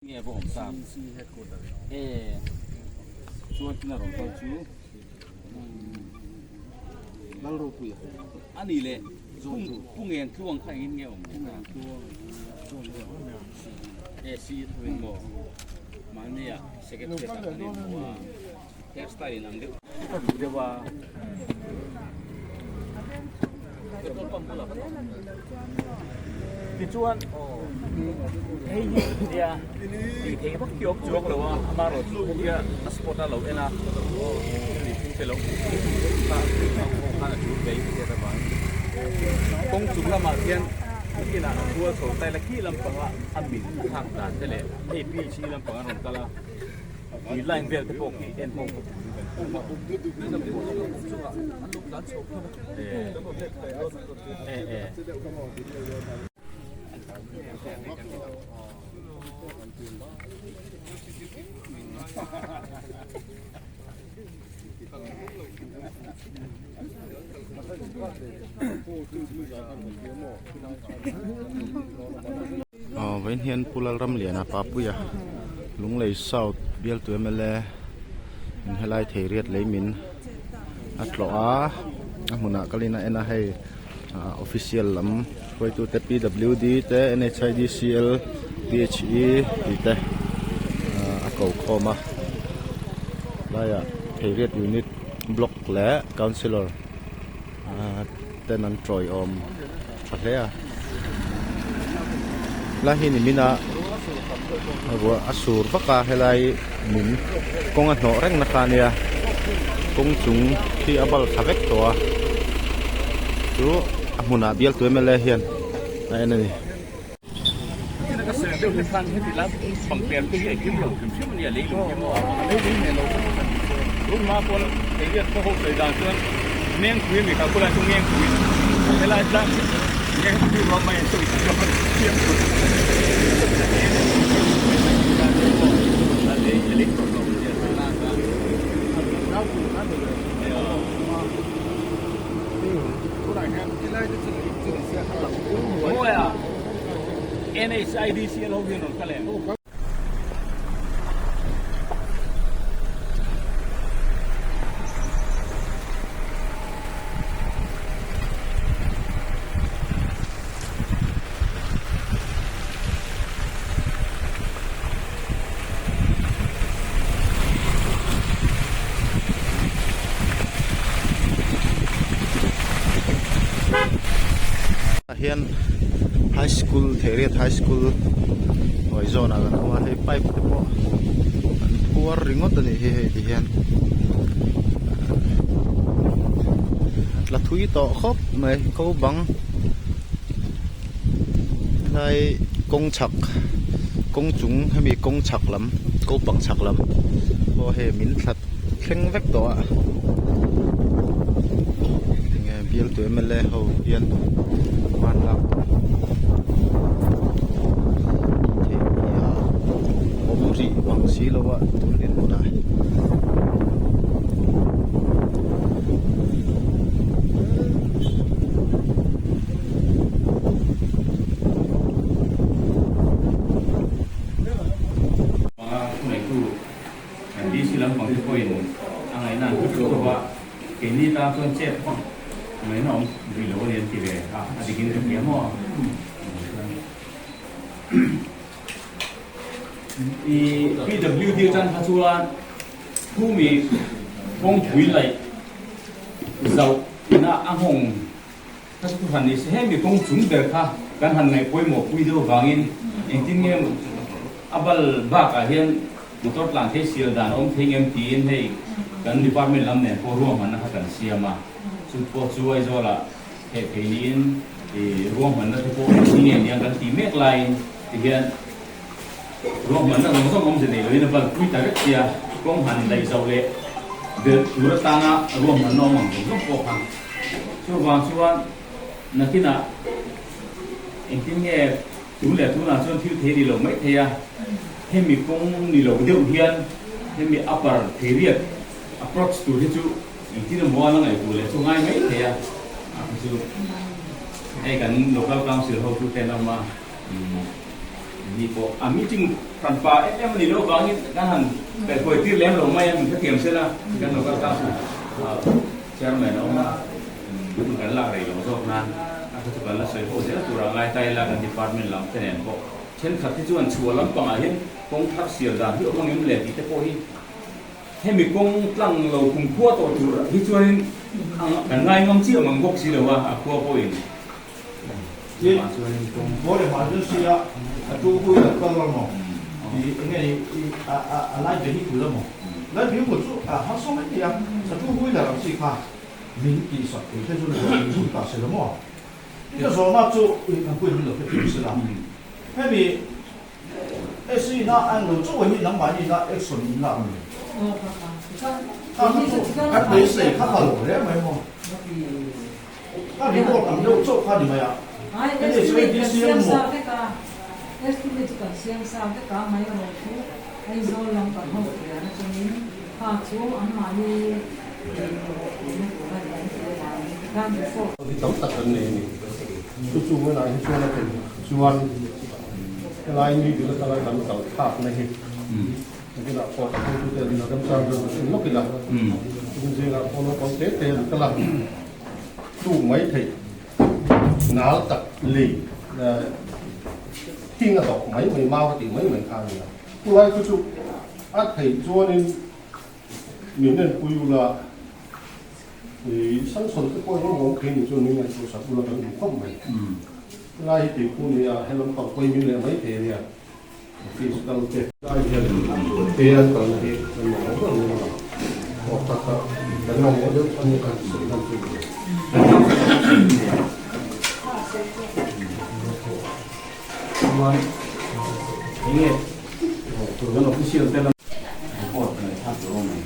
Nge va awm ta e chuan tina rawn kal chu Lalropuia ani le pu ngen tluang kha engin nge awm e si thuin maw mahnia secretary ah kan inhmu a hair style in ang deuh deuh a petrol pump bulah kan awm tichuan hei hi nia tih theih vak hi a awm chuang lo a amaherawh chu hetia a spot a lo en a mi thil te lo hmuh kha khan a tul ve in ka hriat avangin kawng chung lamah khian nakinah a khual chho taila khi lampanga a min thlak dan te leh hei phe lampang a rawn kal a. Tui line vel te pawh khi en ho Aw vawiin hian Pu Lalramliana Papuia Lunglei South bialtu mla in helai thei riat lei min a tlawh a a hmunah kalin a en a hei ah official lam hruaitute pwd te nhidcl phe tih te ah a ko khawm a laiah thei riat unit block leh councillor ah ten an tawiawm tha hle a helai hi nimin a ruah a sur vak a helai min kawng a hnawh reng na kha ania kawng chung khi a bal thla vek tawh a chu a hmunah bialtu mla hian a en a ni. NHIDCL ho hian rawn kal em? Ah hian high school Theiriat high school hnuai zawnah kan awm a hei pipe te pawh an phuar ringawt a nih hi hei ti hian a tla thui tawh khawp mai ko bang helai kawng chhak kawng chung hemi kawng chhak lam ko pang chhak lam pawh hei min thla thleng vek tawh a enge bialtu mla ho hian hman lak tih theih hi a awm rih bang si lo a tun dinhmunah. Panga thuneitu Kan DC lampang te pawhin a ngaihna an hmu teuh a, keini tan chuan chet vak ngaihna awm rih lo a ni an ti ve a, a dik in ka hria maw? I PWD atang kha chuan Phumi kawngpui laih zauh ina a nghawng kha chu han ni se, hemi kawng chung ber kha kan han ngaih pawimawh pui deuh avangin engtin nge a bal bakah hian motor tlan thei sial dan a awm thei ngem tiin hei kan department lam nen pawh ruahmanna kha kan siam a, chu pawh chu Aizawlah theih thei niin ruahmanna te pawh engtin nge nia kan tih mek laiin tihian ruahmanna zawng zawng awmze nei loin a bal pui ta vek sia, kawng han daih zoh leh belh tur atanga ruahmanna awm ang zawng zawng pawh kha. Chuvang chuan nakinah engtin nge tun leh tunah chuan thil thei ni lo mai thei a, hemi kawng ni lo deuh hian hemi upper theiriat approach tur hi chu engtin emaw a la ngaihtuah leh chu ngai mai thei a, a chu hei kan local council hotute an awm a. Ni pawh a meeting hranpa em em a nih loh avangin kan han kaihhuai tir lem lo mai a, min hrethiam sela kan local council chairman a awm a, hun kan lak rei lo zawk nan a kha chu kan la sawi ho zel tur a ngai ta ila kan department lam te nen pawh thenkhat hi chuan chhuah lampangah hian kawng thar siam dan hi awm angem le tih te pawh hi Hemi kawng tlang lo kum khua tawh tur hi chuanin kan ngai ngam chiah mang bawk si lo a, a khua pawhin chuvang chuanin kawng. Maw le emergency a a tu hui lo kal lo maw i enge i a a light vehicle a maw light vehicle chu a harsa mai thei a sa tu hui lar ang chi kha min tih sak thei te chu ni lo min zui ta se lo maw i ka zawhna chu i kan pui min lo hrethiam se la hemi SC na an lo chauh hi nangmahni na action in lak a ni. Kha kha chu kan beisei kha kha lo hle mai maw. Kha report ang deuh chauh kha ni mai a. NHADC maw. Tam tak an nei a ni. Chu chu hunah hi chuan a theih chuan. Helai mi bil atanga kan kal thlakna hi nakinah pawh kan hotute an remchang ber ber en lawk ila, chung zingah pawh naupang te te an kal a, tluk mai theih nal tak lei thing a dawk mai mai mau a tih mai mai kha a ni a. Chulai chu chu a theih chuanin min enpui ula, Samson te pawh engemaw awm thei ni chuan min ngaihtuah sak ula kan duh khawp mai. Helai hi tih khu nia, he lam pang pawhin min leh mai thei a nia, office kal te. Helai hian te an kalna hi kan mamawh ber nia lang awk tak a, kan mamawh deuh a nia kan sawi hman chu ni. Chuan enge kan official te lam report kan ngaihthlak tur awm ang.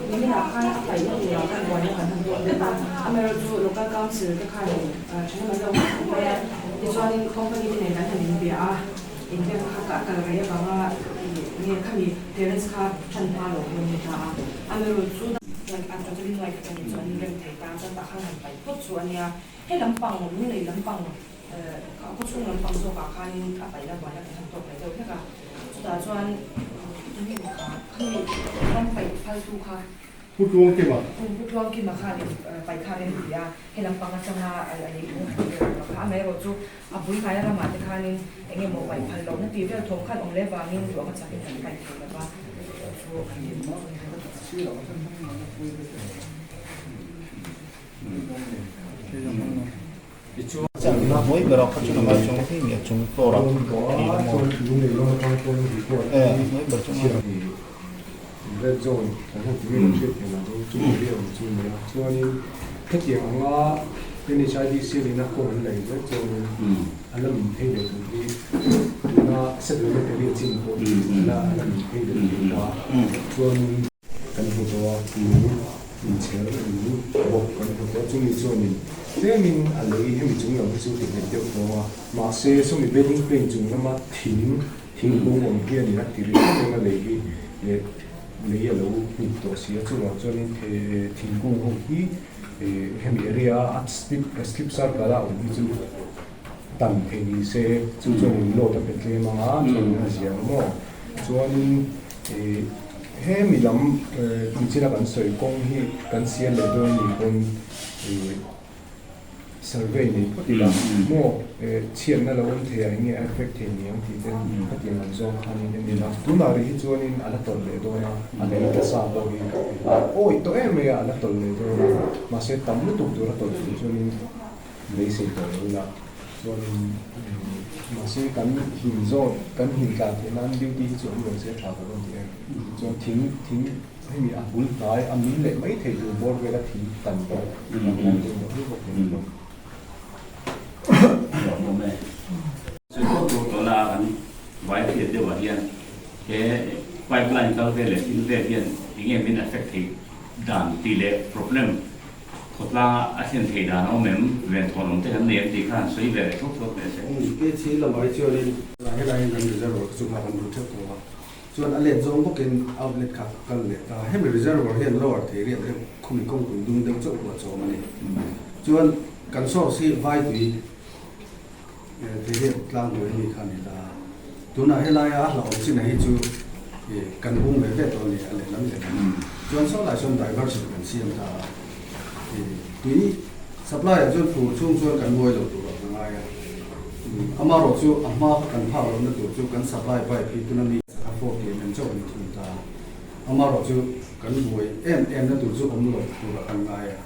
Niminah khan a paihna turah khan buaina kan han tuah vek a, amaherawhchu local council te khan thahnem an lo nghak khawp mai a, tichuanin company te nen kan han inbia a, inbiakna kha a kal rei avanga nge khami clearance kha than hma lo kha ni ta a, amaherawhchu like a totally nuai khat a nih chu an inrem thei ta, chuan tah khan han paih phawt chu a nia, he lampang lunglei lampang khawchhung lampang zawkah khanin a paihna buaina kan han tawk leh deuh hlek a. Chutah chuan tunge kha khami ram paih phaltu kha. Pu Tluangkima. Pu Tluangkima khan in paih kha rem ti a, he lampang atanga a lei lung han vel tur kha. Amaherawhchu a bul hnaia ramah te khanin eng emaw paih phal lohna tih vel thawm khan awm leh vangin duh anga chakin kan paih thei lova chu an ti Tichuan. Chakna hnuai berah kha chuan a ngai chuang hi nge a chung floor ah khi a maw e a hnuai ber chu a Red zone kan han ti ngei hriat theih lah chu chu area awm chu nia chuanin hetiang anga NHIDC in a kawng an lei zet chuanin a la min phei leh tur hi tuna settlement area chin pawh hi a la min phei leh tur ta chuanin Kan hmu tawh a, lung inchher lung bawk kan hmu tawh a, chumi chuanin tlemin a lei hemi chung lam hi chu ti nghet deuh tawng a, mahse sawmi bedding plane chung lama thing thingkung awm hianin a ti ri em em a lei hi leh lei a lo hnip tawh si a, chuvang chuanin thingkung ho hi hemi area a slip slip circle a awm hi chu tam thei ni se chu chuanin load a pe tlem ang a, chuanin a zia ang maw chuanin. He mi lam nichina kan sawi kawng hi kan sial leh dawn ni pawn survey nei phawt ila maw chhiatna lo awm thei ah enge a effect thei ni ang tih ten khatiang lam zawng khan in en ila tunah rih hi chuanin a la tawlh leh dawn a a lei ta sa pawh hi a awih tawh em mai a a la tawlh leh dawn a mahse tam lutuk tur a tawlh tur chuanin beisei tawh lo ila chuanin mahse kan him zawt kan him tlan theih nan duty hi chu awm lo se tha ka rawn ti em chuan thing thing hemi a bul hnai a min leh mai thei tur bawr vela thing tam pawh a lang lai pawimawh hle bawk thei bawk. Chu tur tawhna a kan vai hriat deuhah hian he pipeline kal vel leh thil vel hian enge min affect thei dan tih leh problem Khawtlanga a thlen theih dan a awm em? Venthawn awm te kan nei em tih kha han sawi ve leh thuak thuak teh se. KC lamah hi chuanin helai hian kan reservoir te chu kha kan duh theuh tawh a, chuan a let zawng bawkin outlet kha ka kal leh ta. Hemi reservoir hian lower thei riat deuh khumi kawngpui dung deuh chauh huah chawm a ni. Chuan kan source hi vai tui. Theiriat tlang hnuai ami kha a ni ta a. Tunah helaia a hlauhawm chin hi chu kan hung ve ve tawh a ni a lehlam lehlam. Chuan saw lai sawn diversion kan siam ta a. Tui supply ah chuan fur chhung chuan kan nguai lo tur a ka ngai a. Amaherawh chu a hma kha kan phak lohna tur chu kan supply pipe hi tuna mi a 40 mm chauh a ni thung ta a. Amaherawh chu kan buai em em na tur chu awm lo tur a kan ngai a.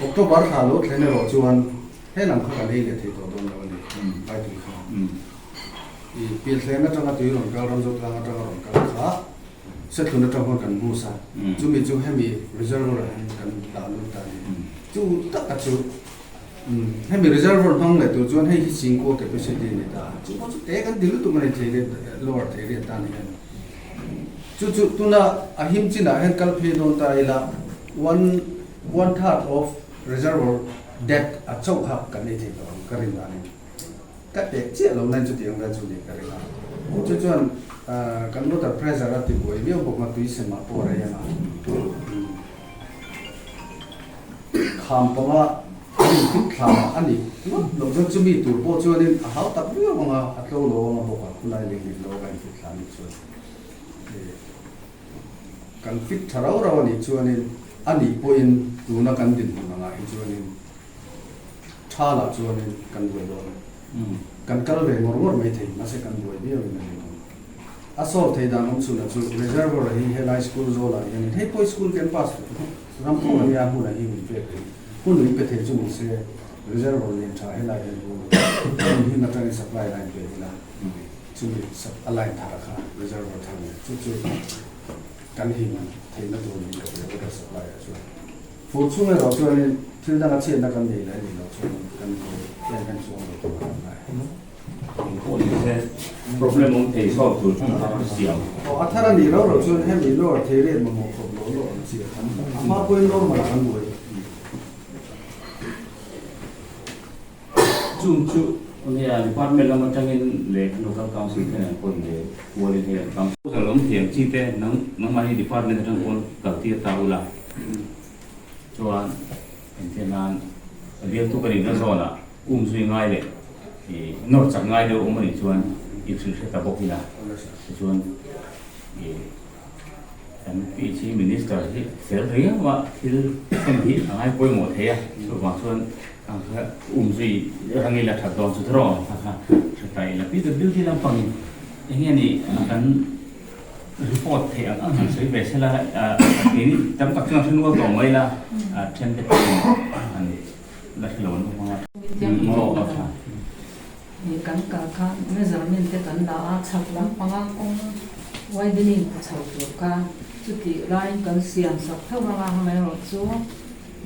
October thla lo thlen erawh chuan he lam kha kan ei leh thei tawh dawn lo a ni, Baitui kha. I pianthleng atanga tui rawn kal, Ramzotlang atanga rawn kal kha Sethlun atang khawn kan bus a, chumi chu hemi reservoir ah hian kan dah lut ta a ni. Chu taka chu hemi reservoir hmang leh tur chuan hei hi chingkua capacity a ni ta a, chu pawh chu te kan ti lutuk a ni thei riat, lower thei riat tan hian. Chu chu tuna a him chinah hian kal phei dawn ta ila one one third of reservoir depth a chauh kha kan ei thei tawh ang ka rin danin ka teh chiah lo nain chutiang vel chu ni ka ring a. Chu chuan kan water pressure a ti buai viau bawk a tui semah pawh a rei ang a. Kham panga an input thla a nih ngawt loh chuan chumi tur pawh chuanin a hau tak viau ang a, a tlo lo ang a bawk a, khulai leng leh lo a input thla nih chuan kan fit tha rau rau a nih chuanin a nih pawhin tuna kan dinhmun angah hi chuanin tha lah chuanin kan buai dawn a, kan kal ve ngawr ngawr mai thei mahse kan buai viauin a nih dawn. A solve thei dan awm chhunah chu reservoir hi helai school zawlah hianin hei pawh school campus ram pawh a nia hmunah hi min pek thei hun min pe thei chu ni se reservoir lian tha helai hian hmun hmun him atangin supply line pe ila chumi a line thar kha reservoir thar nen chu chu kan him theihna tur niin ka hria water supply ah chuan fur chhung erawh chuanin thil danga chhiatna kan nei leh a nih loh chuanin kan em em chuang lo tur a kan ngai. Engpawh ni se problem awm thei solve tur chu a siam. Aw a thar a nih rau rau chuan hemi lower thei riat mamawh khawp lo lo ang chi a tam ta. A hma pawhin normal ah kan buai. Chung chu nia department lam atangin leh local council te nen pawhin leh kualin hei an council. Proposal awm thiam chi te nang nangmahni department atang pawn kal tir ta ula chuan engtinan bialtu kan inna zawnah Um zui ngai leh i nawr chak ngai deuh awm a nih chuan i hrilh hre ta bawk ila. Tichuan i kan PHE Minister hi fel riau a, thil thlen hi a ngai pawimawh thei a, chuvang chuan ang kha um zui rang ila that dawn chu thaw ang kha kha hre ta ila. PWD lampangin eng nge ni kan report theih ang ang han sawi ve sela, keini tam tak chuan hre nual tawh mai ila, then te pawhin han La hre lo an awm a. Maw a tha. Ni kan kal kha measurement te kan la a, chhak lampanga kawng widening a chho tur kha chutih laiin kan siam sak tho ang a, amaherawh chu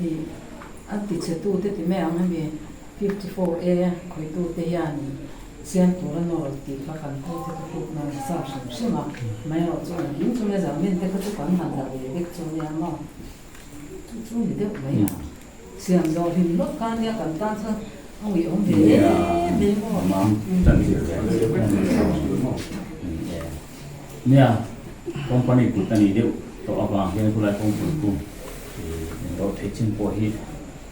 ih a ti chhe tu te ti mai ang hemi 54 A khawitu te hian siam tur a nawr tih kha kan pu te ka tluk nan a sa hrim hrim a, amaherawh chu engkim chu measurement te kha chu kan han la ve vek chu nia maw chu chu ni deuh mai a. Siam zawh hlim lawk kha nia kan tan chuan a uiawm ve em em maw. Nia company kut a nih deuh tawh avang hian khulai kawngpui khu rawh theih chin pawh hi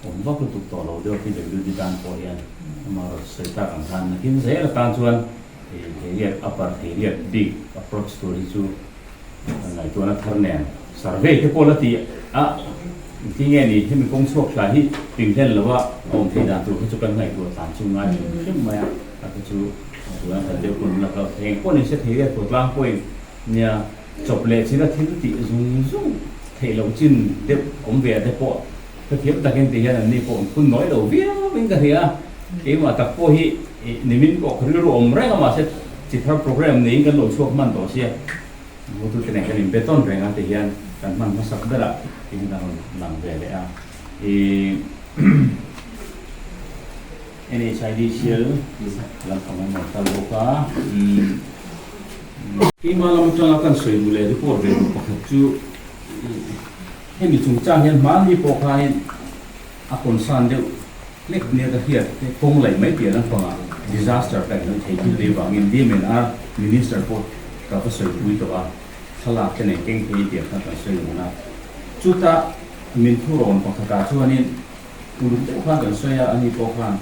awm vak lutuk tawh lo deuh PWD tan pawh hian amaherawhchu sawi tak ang khan nakin zel atan chuan theiriat upper theiriat bik approach tur hi chu Ngaihtuahna thar nen survey te pawh la ti a, engtin nge ni hemi kawng chhuak thla hi ping hlen lo a a awm theih dan tur kha chu kan ngaihtuah tlan chu ngai hrim hrim mai a, a kha chu tuna kan deuh hun la kal thei eng pawh ni se thei riat tur tlang pawhin nia chawp leh chila thil tih zung zung theih loh chin deuh awm ve te pawh hrethiam takin ti hian an ni pawh an phun nawi lo viau in ka hria a, keimah tak pawh hi nimin pawh ka rilru awm reng a mahse chi thar program niin kan lo chhuak hman tawh sia. Hotute nen kan inbe tawn reng a ti hian kan hman hmasak berah tin a rawn lang ve leh a. I NHIDCL lampang an rawn kal bawk a. Keimah lam atanga kan sawi duh leh report ve duh pakhat chu hemi chungchang hian hmanni pawh khanin a concern deuh hlek nia ka hriat te kawng laih mai piah lampangah disaster ka inlo thei thil leh vangin DMNR Minister pawh ka va sawipui tawh a, thlalak te nei keng phei tiang khan kan sawi run a. Chuta min thu rawn pakhatah chuanin uluk deuh khan kan sawi a, ani pawh khan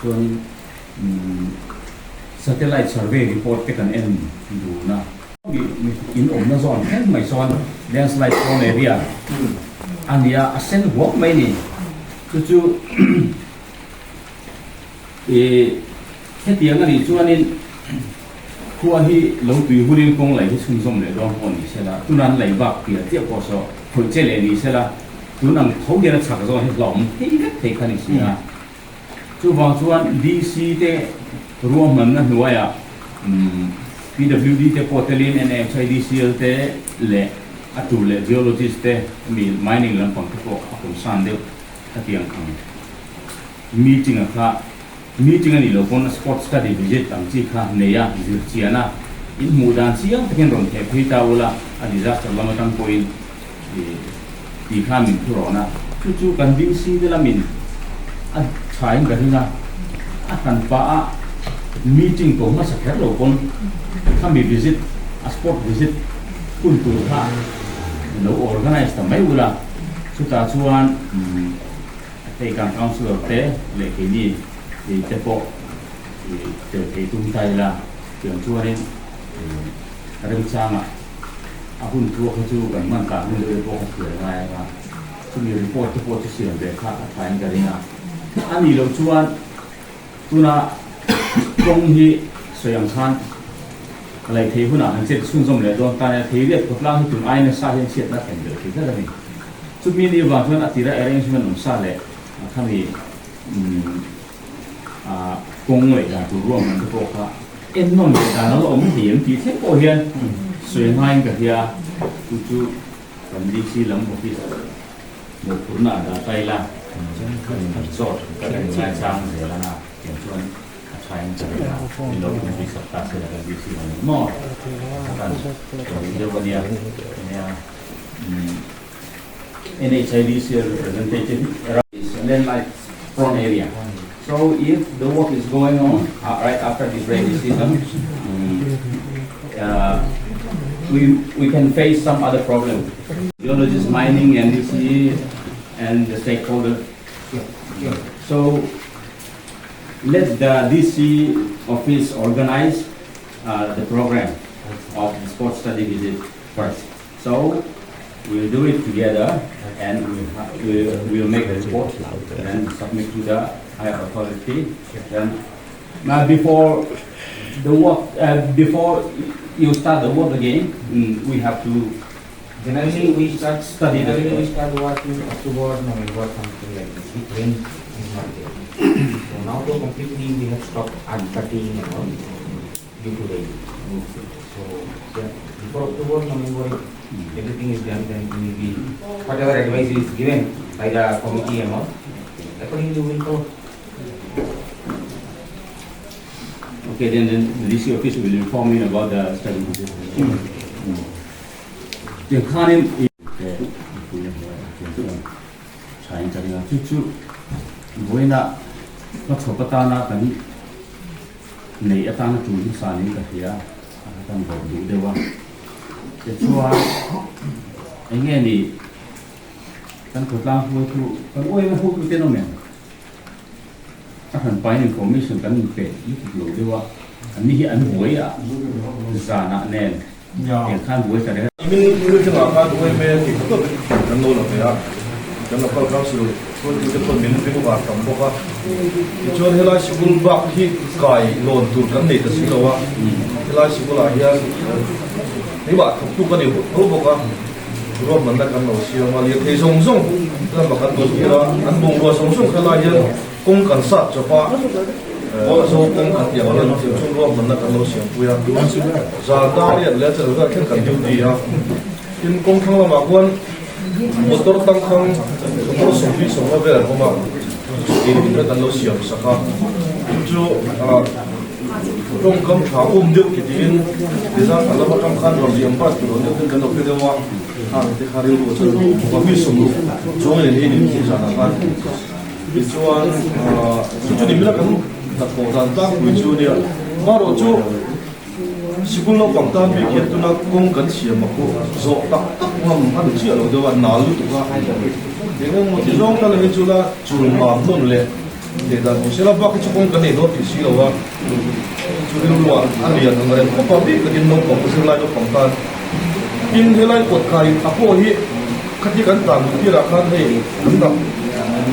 Chuanin satellite survey report te kan en dun a. In awmna zawn thleng mai chuan landslide prone area a ni a, a sen huam mai ni. Chu chu ih hetiang a nih chuanin khua hi lo tui hunin kawng lei hi chhunzawm leh dawn pawh ni sela, tuna an lei bak piah chiah pawh saw khawih che leh ni sela, tun ang tho hian a chhak zawn hi hlauhawm thei vek thei kha ni si a. Chuvang chuan DC te ruahmanna hnuaiah PWD te pawh telin NHIDCL te leh a tur leh geologist te mi mining lampang te pawh a concern deuh khatiang ang meeting a kha meeting a nih loh pawn spot study visit ang chi kha nei a zir chian a in hmuh dan chiang takin rawn theh phei ta ula a disaster lam atang pawhin tih khan min thu rawn a, chu chu kan DC te lamin a thain ka ring a, a hran pah a meeting ko hmasa kher lo pawn khami visit a spot visit hun tur kha lo organize ta mai ula, chutah chuan hei kan councillor te leh keini te pawh tel thei tum ta ila tiang chuanin remchangah. A hun thu kha chu kan hman tah hun deuh te pawh kha thiam ngai anga, chumi report te pawh chu siam ve kha a thain ka ring a. A nih loh chuan tuna kawng hi sawi ang khan laih thei hunah han chet chhunzawm leh dawn tan a, thei riat khawtlang hi tun aina sa hian chhiatna a thlen belh thei tlat a ni. Chumi ni vang chuan a tira arrangement awm sa leh khami kawng leh dan tur ruahman te pawh kha ennawn leh dan a la awm thei em tih thleng pawh hian sawi ngaiin ka hria chu chu kan DC lam office mawhphurhna ah dah ta ila kan zawt kan en ngai chang zel anga tiang chuan a tha in ka ring a min lo inpui sak ta se la kan DC lam hi maw kan kan deuh ania nia NHIDC representative is landslide prone area. So if the work is going on uh, right after this rainy season, uh, we, we can face some other problem. Geologists, mining, NDC, and the stakeholder. So let the DC office organize uh, the program of the sports study visit first. So we'll do it together and we'll, we'll make a report and submit to the higher authority. Then now before the work, uh, before you start the work again, mm, we have to Generally, we start study. Generally, we start work in October, November, something like this. If rain is not there. So now, though, completely we have stopped at cutting and all due to rain. So yeah, before October, November, if everything is done, then we will be whatever advice is given by the committee and all, accordingly we will follow. Okay, then, then the DC office will inform me about the study visit. Tiang khanin thain ka ringa chu chu vawiina hmachhawp atana kan neih atana tul hmasa niin ka hria a kan vawrh duh deuh a tichuan eng nge ni kan khawtlang hruaitu kan uaina hotu ten awm em a hran pain information kan inpe lutuk lo deuh a an ni hi an buai a zanah nen tiang khan buai ta reng a. Min meeting ah khan uaime tih kha tawp kan lo la ve a, kan local council hruaitute pawn min ring var tam bawk a, tichuan helai sikul bak hi kai lawn tur kan nei ta si lo a, helai sikul ah hian keimah thawktu ka ni tho bawk a, ruahmanna kan lo siam a, lirthei zawng zawng lama kan lo tir a, an bungrua zawng zawng kha helai hian kawng kan sat chawp a, zo kawng kan tih ang hian chuan ruahmanna kan lo siampui a, zan dar riat leh chawlh vel thleng kan duty a, tin kawng thlang lamah khuan motor tangkhang motor sawmhnih sawmnga vel an awm a, chu chu kan lo siam sak a, chu chu tawngkam tha um deuh ti tiin tizan kan lama tang khan rawn liam bat tur deuh ten kan lo pe deuh a, khang te kha rilru chuan a mi sawmruk chuang in in in zanah khan. Tichuan chu chu nimina kan hnathawh dan tlangpui chu nia marawh chu sikul naupang tan bik hian tuna kawng kan siam a pawh zawh tak tak ngam a ni chiah lo deuh a nal lutuk a eng emaw ti zawng ta la hi chu la chul mam hnawn leh Teh dan ni sela bak hi chu kawng kan nei dawn tih si lo a, chu rilru ah a lian ang reng khawp a, bik takin naupang zirlai naupang tan. Tin, helai kawt kai a pawh hi khati kan tlan duh tirah khan hei an rak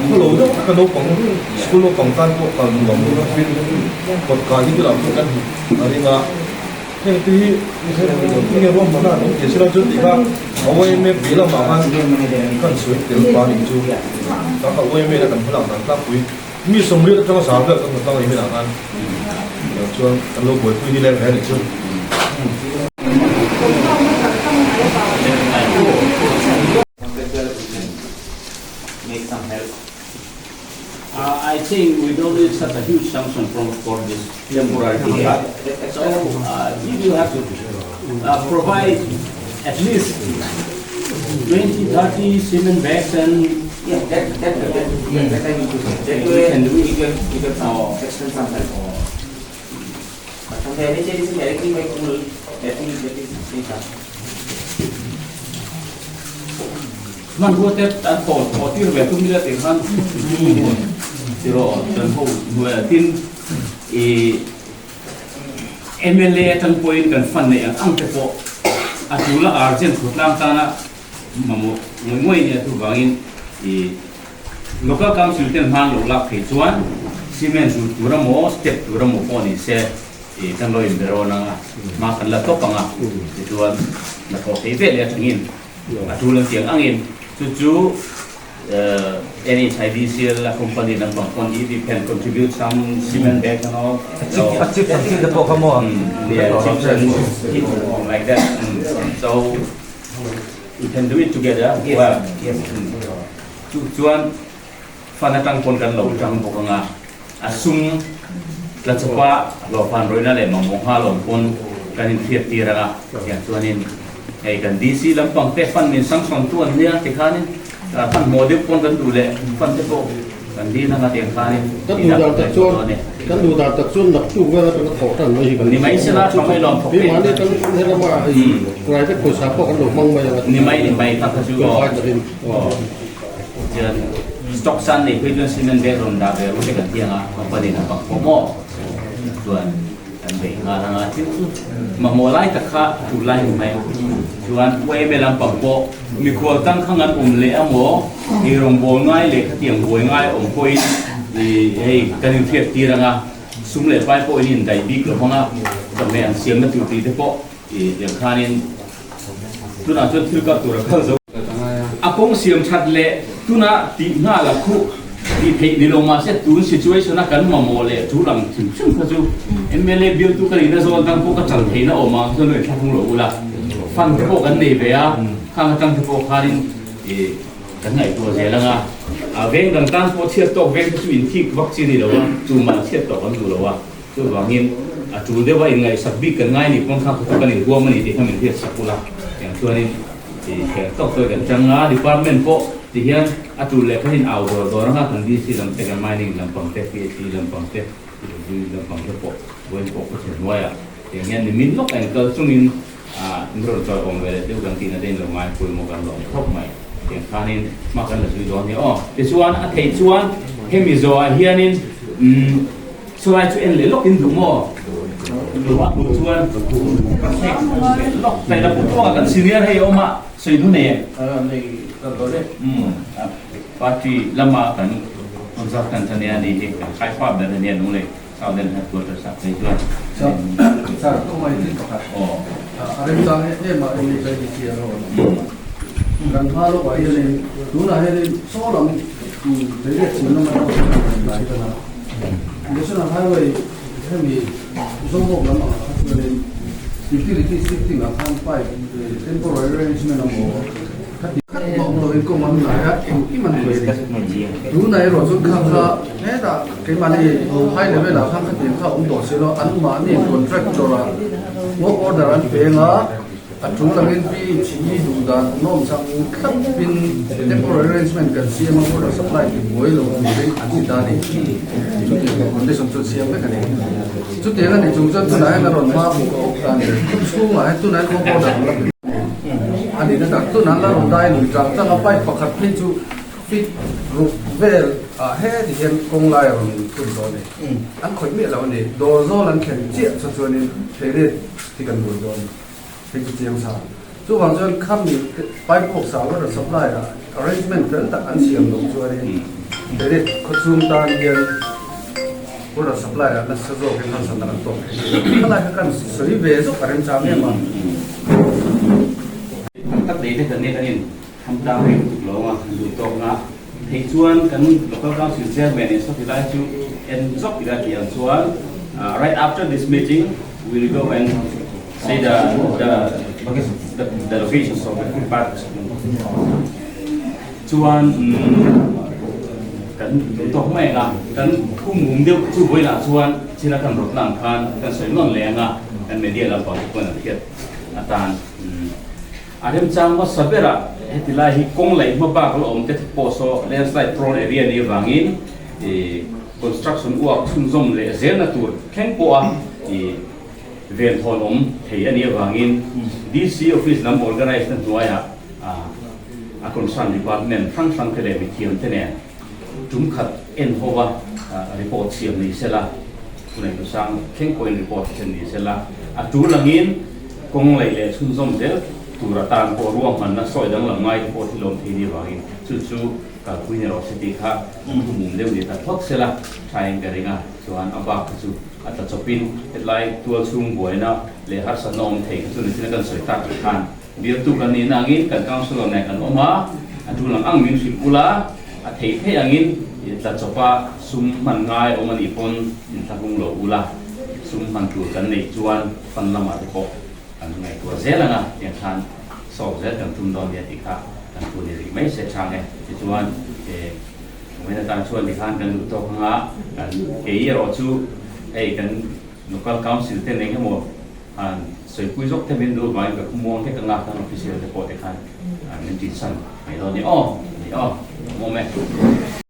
khaw lo deuh taka naupang school naupang tan pawh kal nuam lo lovin kawt kai hi tunah pawh kan hmu a ring a. Heng te hi enge ruahmanna an awm thei sela chuan tih kha a yma bih lamah khan kan sawi tel ta nih chu ta kha yma na kan hmalak dan tlangpui mi sawmriat atanga zar vel kan hmu tlang a ni hmenah khan chuan kan lo buaipui ni leng hle a nih chu. I think we don't need such a huge sanction from for this temporary thing. So if you have to provide at least 20, 30 cement bags and Yeah, that that that yeah, that I need to say. That way can do we can we can some extend some help. But from the NHAIDC directly by pool, that is that is data. Hmanrua te an tawn thawh tir ve tum ila tih khan tiraw kan ho hnuaiah tin ih mla atang pawhin kan fund neih ang ang te pawh a tula urgent khawtlang tana mamawh ngawih ngawih nia chuvangin ih local council ten hman lo lak thei chuan cement zut tur emaw step tur emaw pawh ni se ih kan lo inberawn anga hma kan la tawp anga tichuan hnathawh thei vel leh atangin A tul an tiang angin chu chu NHIDCL a company lampang pawn if you can contribute some cement bag and all. A chips ang chi te pawh kha maw? Yeah, chips and like that. So we can do it together. Well, chu chuan fund atang pawn kan lo tang bawk anga a sum tla chawpa hlawhfan rawihna leh mamawh nghal awm pawn kan inhriat tir anga tiang chuanin hei kan DC lampang te fund min sanction tu an nia tikhanin hmanhmawh deuh pawn kan duh leh fund te pawh kan dil anga tiang khanin Kan duh dan tak chuan kan duh dan tak chuan naktuk vel atanga thawh tan mai hi kan ni mai sela tha mai lawm thawk te mahni kan helama hei private pawisa pawh kan lo hmang mai anga ni mai ni mai kha kha chu aw. Chuan stock san nei phei chuan cement bag rawn dah ve ru te kan tiang a, company in a pak pawh maw? Chuan kan bei nghal ang a, thil chu mamawh lai tak kha a tul lai ni mai. Chuan YMA lampang pawh mikhual tang kha ngan awm leh amaw, eirawngbawl ngai leh khatiang buai ngai awm pawhin ih hei kan inhriat tir ang a, sum leh pai pawh in indaih bik lo hmang a, chawhmeh an siamna tur tih te pawh ih tiang khanin Tunah chuan thil kal tur a kal zo. A kawng siam that leh tuna tih nghal a khuh tih theih ni lo mahse tun situation a kan mamawh leh tul ang hrim hrim kha chu mla bialtu ka nihna zawn dang pawh ka chal theihna awm ang chuan lo inthlahrung lo ula. Fund te pawh kan nei ve a, khang atang te pawh khanin ih kan ngaihtuah zel ang a. A veng dang tan pawh chhiat tawk veng te chu inthik vak chi a ni lo a, tumah chhiat tawk an duh lo a. Chuvangin a tul deuh a inngaihsak bik kan ngai ni pawn kha khaw kan inhuam a ni tih kha min hriat sak ula. Tiang chuanin ih kher tawk tawk kan chang a, department pawh ti hian a tul leh khanin au dawr dawr anga kan DC lam te kan mining lampang te PHE lampang te PWD lampang te pawh vawiin pawh khaw chhe hnuaiah tiang hian nimin lawk a inkal chungin ah in rawn chawi awm ve leh deuh kan tihna te in lo ngai pawimawh kan lawm khawp mai. Tiang khanin hma kan la zui dawn nia aw. Tichuan a theih chuan hemi zawhah hianin umm. Chulai chu en leh lawk in duh maw? Duh a duh chuan ka thlek leh lawk daih la Putuanga kan senior hei awm a sawi du nei em? Umm party lama kan consultant a nia ni hi kan khaifa ber a nia Lunglei Southern Headquarters ah phei chuan. Sir, kawng ai thil pakhat. Aw. A remchang em em a NHIDC a rawn awm. Kan hma lawkah hianin tunah hianin saw lam lei chhim lama erawh chuan a rawn lai tan a. National Highway hemi Zomawk lam ang kha chuanin utility shifting ah khan pipe temporary arrangement emaw khati khat mah awm loin kawng an hnai a, engkim an buai a ni. Tunah erawh chuan kha kha hetah keimahni high level ah khan khatiang kha a awm tawh si lo, anmahni contractor ah work order an peng a. A tul angin PHE duh dan nawm chang thlapin temporary arrangement kan siam a, water supply ti buai lo turin an ti ta a ni. Chutiang ang condition chu an siam vek a ni. Chutiang a ni chung chuan tunah hian a rawn hma buk a awm ta a ni. Khum chhungah hian tunah hian work order an la pe a ni na tak. Tunah an la rawn dai lui tang tang a, pipe pakhat phei chu feet ruk vel ah heti hian kawng lai a rawn phun dawn a ni. An khawih miah lo a ni. Dawr zawl an thlen chiah chu chuanin theiret hi kan buai dawn hei chu chiang sa. Chuvang chuan khami pipe box ah water supply ah arrangement fel tak an siam loh chuanin theiret khawchhung tan hian water supply ah nasa zawkin harsatna kan tawk thei a ni. Khalai kha kan sawi ve zawk a remchang em a. Tam tak daih te kan nei kan in Tham tlang reng tuk lo a, kan duh tawk na thei chuan kan Local Council Chairman in sawti lai chu en zawk ila tih ang chuan right after this meeting we will go and see the the the locations of the footpath chuan kan duh tawk mai ang a, kan thu mum deuh chu vawiinah chuan china kan rawt lang khan kan sawi nawn leh ang a, kan media lampang te pawhin an hriat atan. A remchang hmasa berah heti lai hi kawng laih hma bak la awm te pawh saw landslide prone area nih avangin construction work chhunzawm leh zelna tur thleng pawha venthawn awm thei a nih avangin DC office lam organise na hnuaiah a concern department hrang hrang te leh mithiam te nen tum khat en ho a report siam ni sela, tunah lusang thleng pawhin report thlen ni sela, a tul angin kawng laih leh chhunzawm zel tur atan pawh ruahmanna sawi danglam ngai te pawh thil awm thei ni avangin chu chu kalpui ni rawh se tih kha kan thu mum deuh ni ta phawt sela thain ka ring a, chuan a bak kha chu a tla chawpin hetlai tual chhung buaina leh harsatna awm thei kha chu nichina kan sawi tak ang khan Bialtu kan nihna angin kan councillor nen kan awm a, a tul ang ang min hrilh ula, a thei thei angin tla chawpa sum hman ngai awm a nih pawn min thla hung lo ula, sum hman tur kan neih chuan fund lamah te pawh kan ngaihtuah zel ang a, tiang khan solve zel kan tum dawn nia tih kha kan thu ni rih mai se chang e. Tichuan vawiin atan chuan tikhan kan duh tawk ang a, kan kei erawh chu hei kan local council ten eng emaw Han sawipui zawk te min duh vangin ka khumuang hlek anga kan official te pawh te khan min ṭinsan mai dawn ni aw, ni aw, awm awm e.